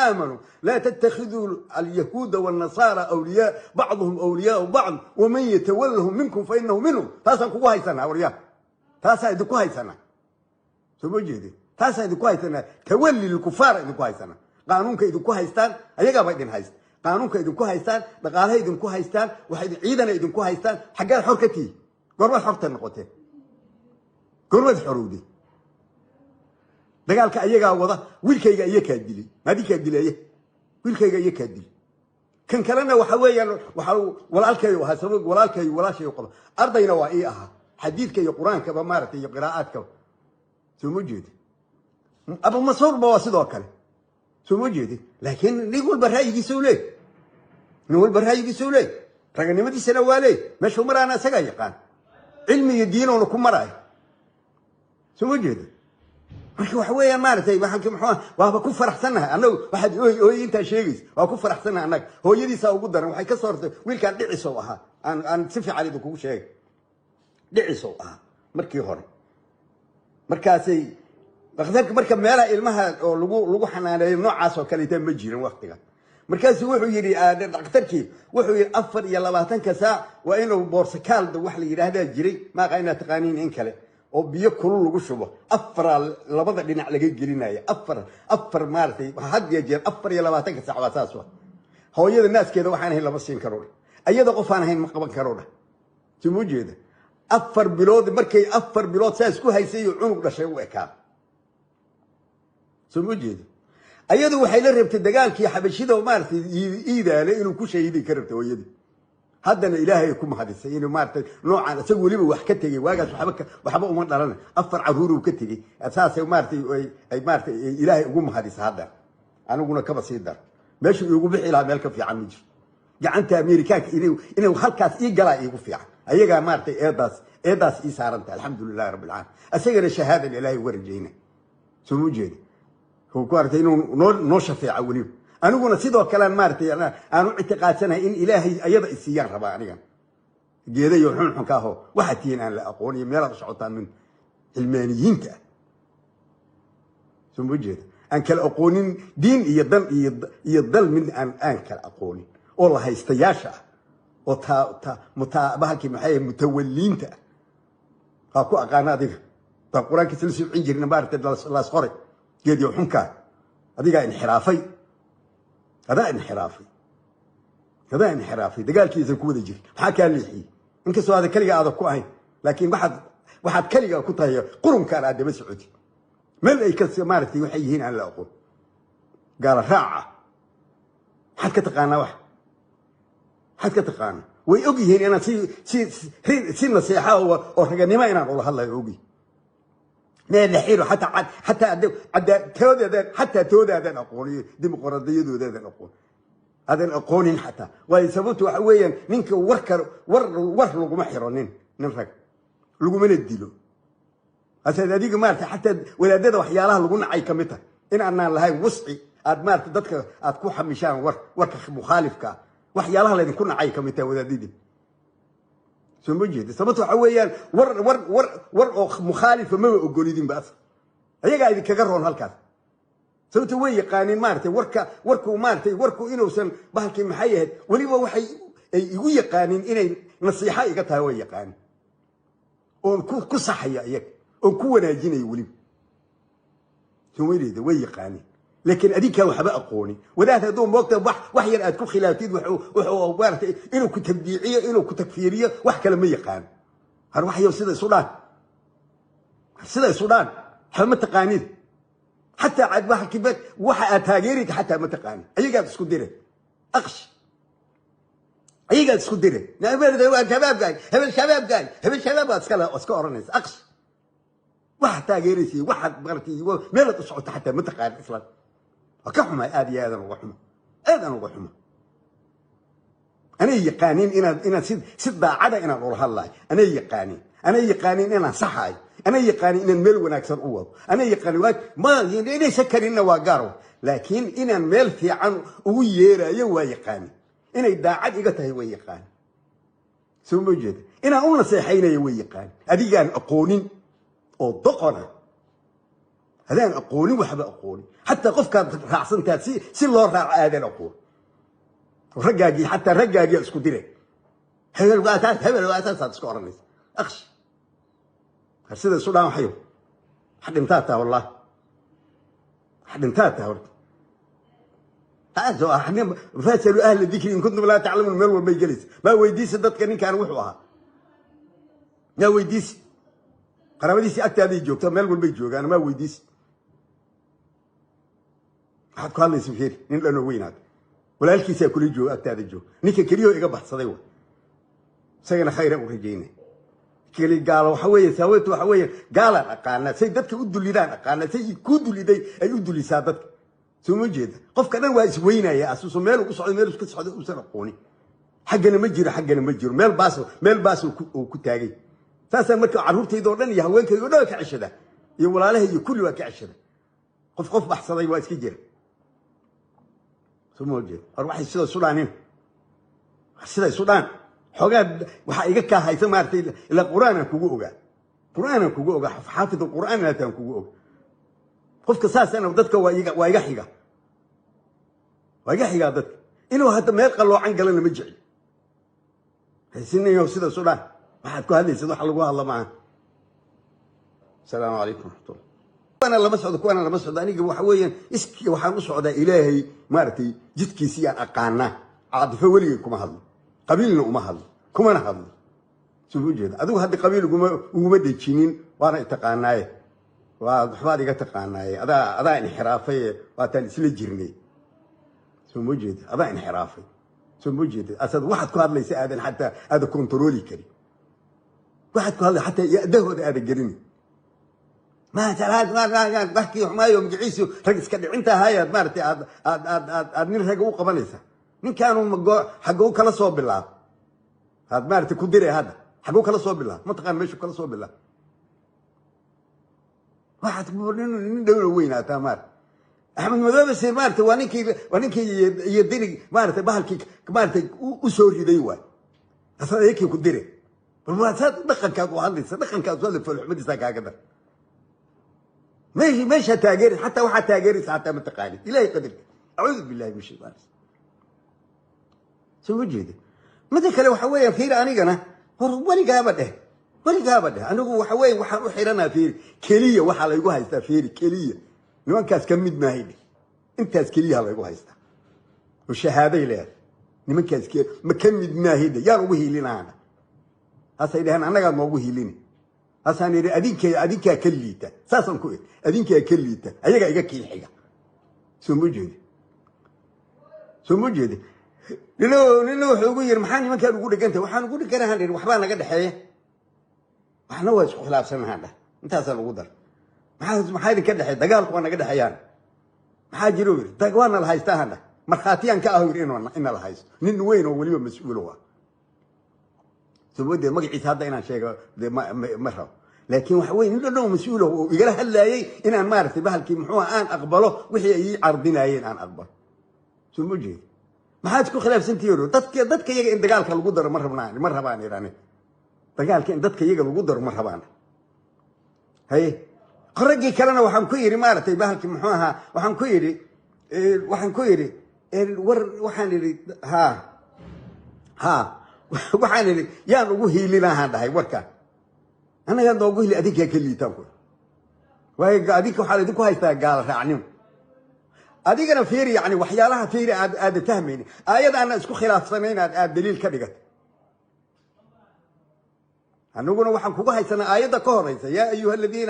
Aamanuu laa tattakhiduu alyahuuda waalnasaara awliyaa, bacduhum awliyaau bacd, waman yatawallahum minkum fa innahu minhum. Taasaan kugu haysanaa, waryaa, taasaa idinku haysanaa. Soo ma jeedin? Taasaa idinku haysanaa, tawalli lkufaara idinku haysanaa. Qaanuunka idinku haystaan, ayagaaba idin haysta. Qaanuunka idinku haystaan, dhaqaalaha idinku haystaan, waxay ciidana idinku haystaan. Xaggaad xor ka tihi? Goormaad xorta noqoteen? Goormaad xorowday? Dagaalka ayagaa wada. Wiilkayga iyakaa dilay, maadinkaa dilaya? Wiilkayga iyakaa dilay. Kan kalena waxa weeyaan, waxa walaalkay ahaa, sabab walaalkay walaashay qaba, ardayna waa ii ahaa, xadiidka iyo Qur-aankaba maaragtay iyo qiraa'aadkaba. Soo ma jeedi? Abu Masuurba waa sidoo kale. Soo ma jeedi? Laakiin nin walba ra'yigiisa u leey, nin walba ra'yigiisa u leey, raganimadiisana waa leey. Meeshuu maraana isagaa yaqaan, cilmi iyo diinoona ku maraayo. Soo ma jeedi? Marka waxa weeyaan, maaragtay, waxaan muxuu, waaba ku faraxsannahay annagu. Waxaad ooy ooy intaa sheegaysa, waa ku faraxsannahay annaga. Hooyadiisaa ugu daran, waxay ka soo hortay wiilkaan dhicisow ahaa. Aan si fiican idinkugu sheegay, dhicisow ahaa markii hore. Markaasay dhakhtarka, marka meelaha ilmaha oo lagu xanaaneeyo noocaas oo kaleeta ma jirin waktiga. Markaasuu wuxuu yidhi dhakhtarkii, wuxuu yidhi 24-ka saac waa inuu boorsakaalda wax la yidhaahdaa jiray, maaqa inaad taqaaniin in kale, oo biyo kulul lagu shubo, afaraa labada dhinac laga gelinaya, afar afar, maaragtay, had iyo jeer 24-ka saac waa saas. Wa hooyada naaskeeda waxaan ahayn lama siin karo dha, ayada qof aan ahayn ma qaban karo dha. Soo ma jeeda? 4 bilood, markay 4 bilood saas ku haysay oo cunug dhashay u ekaa. Soo ma jeeda? Ayadu waxay la rabtay dagaalkii Xabashida, maaragtay, Iidaale inuu ku shahiiday ka rabtay hooyadii. Haddana Ilaahay ku mahadisay inuu, maaragtay, noocaan isagu weliba wax ka tegey. Waagaas waxba uma dhalana, afar caruuruu ka tegey. Saasay, maaragtay, ay, maaragtay, Ilaahay ugu mahadisay. Haddana aniguna kaba sii dar, meeshuu iigu bixi lahaa meel ka fiican ma jirto. Gacanta Amerikaanka inuu halkaas ii galaa iigu fiican. Ayagaa, maaragtay, eedaas ii saaranta. Alxamdu lilahi rabbi alcaalamiin. Isagana shahaadan Ilaahay uga rajayna. Soo ma jeeda? Ku aragtay inuu noo shafeeca weliba. Aniguna sidoo kalean, maaragtay, aan u ictiqaadsanahay in Ilaahay ayada isiiyaan rabaa. Anigan geeda iyo xunxunka ahoo waxaad tihiin aan la aqoon iyo meelaad u socotaan min cilmaaniyiinta ah. Soo ma jeeda? Aan kala aqoonin diin iyo dan iyo dal mid aan kala aqoonin, oo la haystayaasha ah, oo ta ta mutaa bahalkii maxay, mutawalliinta ah. Waa ku aqaana adiga taa Qur-aankiisa la socon jirna, maaragtay, laas qoray geediyo xunkaa. Adigaa inxiraafay, adaa inxiraafay, adaa inxiraafay. Dagaalkiisan ku wada jirin, maxaa kaa leexiyey? Inkastoo aada keliga aada ku ahayn, laakiin waxaad keliga ku tahay qurunkaan aad daba socotid, meel ay ka, maaragtay, waxay yihiin aan la aqoon, gaala raaca. Maxaad ka taqaanaa? Wax maxaad ka taqaanaa? Way og yihiin inaan si naseexa oo raganimo inaan ula hadlayo og yihiin. Meelaxiro xataa toodaadaan, xataa toodaadaan aqooniyo, dimuqraadiyadoodaadan aqoon, aadan aqoonin xataa. Waayo, sababtu waxa weeyaan, ninka warka war laguma xiro, nin rag lagumana dilo. Hase adiga, maarata, xataa wadaadada waxyaalaha lagu nacay ka mid tahay in aanaan lahayn wusci aad, maarata, dadka aad ku xamishaan warka mukhaalifka ah. Waxyaalaha laydinku nacay ka mid tahay wadaadadii. Soo ma jeeda? Sababta waxa weeyaan, war oo mukhaalifa maba ogolidinba asal. Ayagaa idinkaga roon halkaas. Sababta way yaqaaniin, maaragtay, warka warku, maaragtay, warku inuusan bahalkii maxay ahayd. Weliba waxay ay igu yaqaaniin inay nasiixo iga tahay way yaqaaniin, oon ku saxaya iyaga, oon ku wanaajinayo weliba. Somalida way yaqaaniin, laakiin adinkaan waxba aqoonin. Wadaad hadduu moogta wax yar aad ku khilaaftid, wuxuu, maaragtay, inuu ku tabdiiciyo, inuu ku takfiiriyo, wax kale ma yaqaano. Har waxyo sida isu dhaan, sida isu dhaan, waxba ma taqaanid. Xataa waxa aad taageerayta xataa ma taqaanin. Ayagaad isku dire, aqsh, ayagaad isku dire. Waa shabaabkaay hebel, shabaabkaay hebel, shabaab baad iska oranaysa. Aqsh, waxa taageeraysa, waxaad, maaragtay, meelaad u socoto xataa ma taqaanin islan. Waa ka xumay, aad iyo aadan uga xuma, aadan uga xuma. Anay yaqaaniin inaad si daacada inaan ula hadlayo. Anay yaqaaniin, anay yaqaaniin inaan saxaayo. Anay yaqaaniin inaan meel wanaagsan u wado. Anay yaqaaniin waa ma inaysan karinna waa gaaro, laakiin inaan meel fiican ugu yeerayo waa yaqaanin. Inay daacad iga tahay way yaqaanin. Soo ma jeeda? Inaan u naseexaynayo way yaqaanin. Adigaan aqoonin oo doqona. Adaan aqoonin, waxba aqoonin, xataa qofkaad raacsantaad si loo raaco aadan aqoon. Raggaagii, xataa raggaagii isku dire, hebel waa taas, hebel waa taasaad iska oranaysa. Aqsh, sida isu dhaan waxayo wax dhintaa taa, wallahi wax dhintaa taa horta. فاسألوا أهل الذكر إن كنتم لا تعلمون. Meel walbay gelaysa. Maa weydiisa dadka ninkaan wuxuu ahaa? Maa weydiisi? Qaraabadiisii agtaaday joogta, meel walbay joogaan. Maa weydiisi? Waxaad ku hadlaysa fiir, nin dhanoo weynaad, walaalkiisaa kula jooga, agtaada joog. Ninka keliyoo iga baxsaday wa, isagana khayra u rajaynay. Keli gaalo waxa weeye, sababtu waxa weeye, gaalaan aqaanaa, say dadka u dulidaan aqaanaa, say ku duliday ay u dulisaa dadka. Soo ma jeeda? Qofka dhan waa isweynaya, asuuso meel u socdo, meel iska socdo uusan aqoonin. Xaggana ma jiro, xaggana ma jiro, meel baas uu ku taagay. Saasaa marka carruurtayda oo dhan iyo haweenkayga o dhan waa ka ceshada, iyo walaalahay iyo kulli waa ka ceshada. Qof baxsaday waa iska jira. Soo ma jeeda? Or waxay sida isu dhaanin, sida isu dhaan xoogaa waxaa iga kaa haysa maaragtay. Ilaa Qur-aanaan kugu ogaa, Qur-aanaan kugu ogaa, xaafid Qur'aan inaataan kugu oga. Qofka saasana dadka waa iga xiga, waa iga xigaa. Dadka inuu hadda meel qaloocan galana ma jecli. Haysinayo sida isu dhaan. Waxaad ku hadlaysad waxa lagu hadla maaha. Asalaamu calaykum waraxmatullah. Kuwana lama socdo, kuwana lama socdo. Aniga waxa weeyaan iski waxaan u socdaa Ilaahay maaragtay jidkiisiyaan aqaanaa. Caadifo weligay kuma hadlo, qabiilna uma hadlo, kumana hadlo. Soo ma jeeda? Adigu hadda qabiil uguma dhejinin, waana taqaanaaye, waa waxbaad iga taqaanaaye. Adaa inxiraafaye, waataan isla jirnay. Soo ma jeeda? Adaa inxiraafay. Soo ma jeeda? Asad waxaad ku hadlaysa aadan xataa aadan kontarooli karin. Waxaad ku hadlay xataa ya-dahooda aadan gelini. Waxkii xumaayo magaciisu rag iska dhicinta ahaayaad maaragtay aad nin raga u qabanaysa. Ninkaanu xagguu kala soo bilaab aad maaragtay ku diray hadda? Xagguu kala soo bilaab? Mataqaan meeshuu kala soo bilaab? Waxaad nin dhowna weynaataa maarata. Axmed Madoobe se maarata waa ninkii iyo dirig maarata bahalkii maaratay u soo riday waay. Asaad ayakii ku dire. Bal waa saad dhaqankaad u hadlaysa, dhaqankaad u hadlay, foolxumadiisaa kaaga dar. Meeshaa taageeraysa, xataa waxaa taageeraysa xataa ma taqaanid. Ilahay qadarka, أعوذ بالله من الشيطان. Soo ma jeeda? Mida kale waxa weeya, fiir, anigana hor weligaaba dheh, weligaaba dheh. Anigu waxa weeye waxaan u xiranaa, fiiri, keliya waxaa laygu haystaa, fiiri, keliya nimankaas ka mid maahay dheh. Intaas keliyaha laygu haystaa oo shahaaday leedahay. Nimankaas ma ka mid maahay dheh. Yaan ugu hiilinaana? Hasay dheheen annagaa noogu hiilini. Hasaan idhi adinkaa ka liita. Saasaan ku idhi, adinkaa ka liita, ayagaa iga kii xiga. Soo ma jeedi? Soo ma jeedi? Nina wuxuu ugu yiri, maxaa nimankaan ugu dhegantay? Waxaan ugu dheganahan idhi, waxbaa naga dhexeeya, waxna waa isku khilaafsanahaan dheh. Intaasaan ugu dar. Maxaa idinka dhexeeya? Dagaalku waa naga dhexeeyaan. Maxaa jiro yiri? Waana la haystaahan dheh. Markhaatiyaan ka ah yiri ina la haysto. Nin weyn oo weliba mas-uul ah sababadee magaciisa hadda inaan sheego dee ma rabo, laakiin waxa weye nin dhan oo mas-uul ah oo igala hadlaayay inaan maaragtay bahalkii muxuu aan aqbalo wixii ay ii cardinaayeen aan aqbalo. Soo ma jeedi? Maxaad isku khilaafsantihiin? Dadka iyaga in dagaalka lagu daro ma rabnaan, ma rabaan idhane. Dagaalka in dadka iyaga lagu daro ma rabaan. Haye, raggii kalena waxaan ku yidhi maaragtay bahalkii muxuu ahaa, waxaan ku yidhi war, waxaan idhi ha waxaan idhi yaan ugu hiilinahaan dhahay warkaan. Annagaa noogu hili, adinkaa ka liitaan ku waayo. Adinka waxaa laydinku haystaa gaala raacnimo. Adigana fiiri, yani waxyaalaha fiiri aada fahmaynin, aayad aana isku khilaafsanayn aad daliil ka dhigat. Aniguna waxaan kugu haysanaa aayadda ka horeysa, يا أيها الذين